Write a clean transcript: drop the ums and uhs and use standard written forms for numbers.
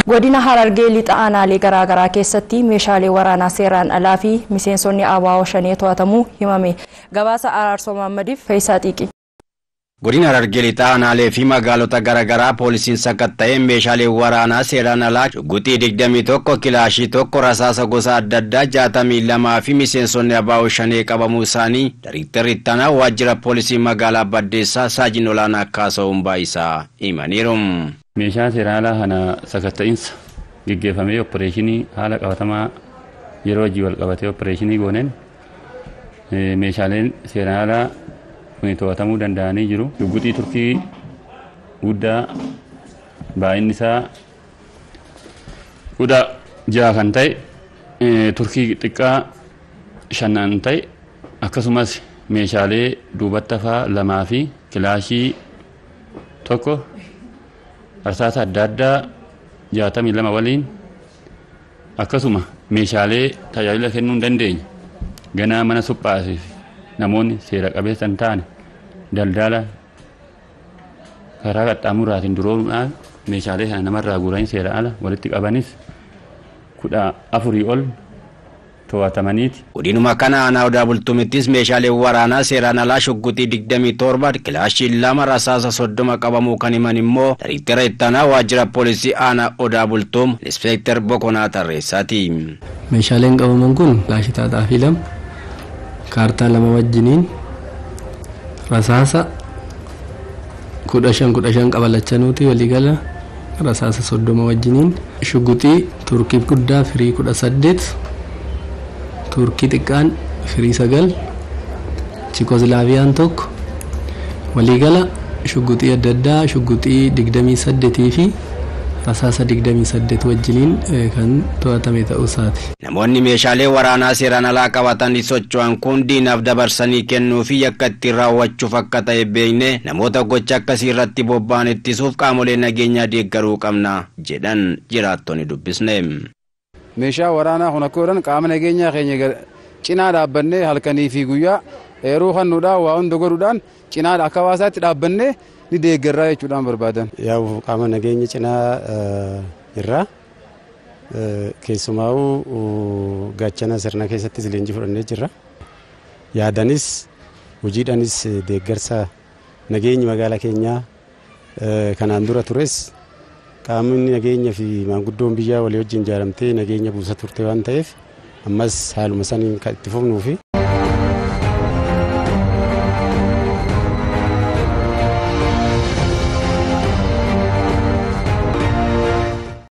Godina Harargee lixa aanaalee garaagaraa keessatti meeshaalee waraanaa seeraan alaa fi miseensonni ABO shanee to'atamuu himame. Gabaasa Araarsoo Mahaammadiif Fe'iisaa Xiiqii. Godina Harargee lixaa aanaalee fi magaalota garaagaraa poolisiin sakatta'ee meeshaalee waraanaa seeraan alaa shugguxii 21, kilaashii 1, rasaasa gosa adda addaa 62 fi miseensonni ABO shanee qabamuu isaanii Daayirektarri ittaanaa waajjira poolisii magaalaa Baddeessaa Saajin Olaanaa Kaasa'uun Baayisaa himaniiru. Meeshaa seeraan alaa kana sakatta'insa geggeeffamee opereeshinii haala qabatamaa yeroo hojii wal qabatee opereeshinii gooneen meeshaaleen seeraan alaa kun to'atamuu danda'anii jiru. Shugguxii Turkii guddaa baay'inni isaa 16 kan ta'e, Turkii xiqqaa 5 kan ta'e, akkasumas meeshaalee duubatti hafaa 2 fi kilaashii 1, rasaasa adda addaa 62 waliin, akkasuma meeshaalee tajaajila kennuu hin dandeenye ganaa mana suphaasiif namoonni seera qabeessa hin taane daldala karaa qaxxaamuraatiin duroomuudhaan meeshaalee kana namarraa guuranii seera ala walitti qabanis 14 ol to'atamaniiti. Godinuma kana aanaa Odaa Bultumittis meeshaalee waraanaa seeraan alaa shugguxii 27, kilaashii 2, rasaasa 30 qabamuu kan himan immoo Daayirektara ittaanaa waajjira poolisii aanaa Odaa Bultum Inspektar Bokonaa Tarreessaati. Meeshaaleen qabaman kun kilaashii xaaxaa fi 2, kaartaa 2 wajjiniin, rasaasa 15 15 qabalachanuuti, waliigala rasaasa 30 wajjiniin, shugguxii Turkii guddaa firii 18, Turkii xiqqaan firii 9, Chikoslaaviyaan 1, waliigala shugguxii adda addaa shugguxii 28 fi rasaasa 28 wajjiniin kan to'atame ta'uu isaati. Namoonni meeshaalee waraanaa seeraan alaa qabatanii socho'an kun diinaaf dabarsanii kennuu fi yakka ittiin raawwachuuf akka ta'e beekne namoota gocha akkasii irratti bobba'an ittisuuf qaamolee nageenyaa deeggaruu qabna jedhan jiraattonni dubbisne. Meeshaa waraanaa kun akka godhan qaama nageenyaa keenya cinaa dhaabbannee halkanii fi guyyaa eeruu kennuudhaan waa hunda godhuudhaan cinaa akka hawaasaatti dhaabbannee ni deeggarraa jechuudhaan barbaadan. Yaa'u qaama nageenya cinaa irraa keessumaa'uu gaachana sirna keessattis leenjii fudhannee jirra. Yaadanis hojiidhaanis deeggarsa nageenyi magaalaa keenyaa kanaan dura tures qaamni nageenya fi maanguddoon biyyaa walii wajjin ijaaramtee nageenya buusa turte waan ta'eef ammas haaluma saniin kan itti fufnuu fi.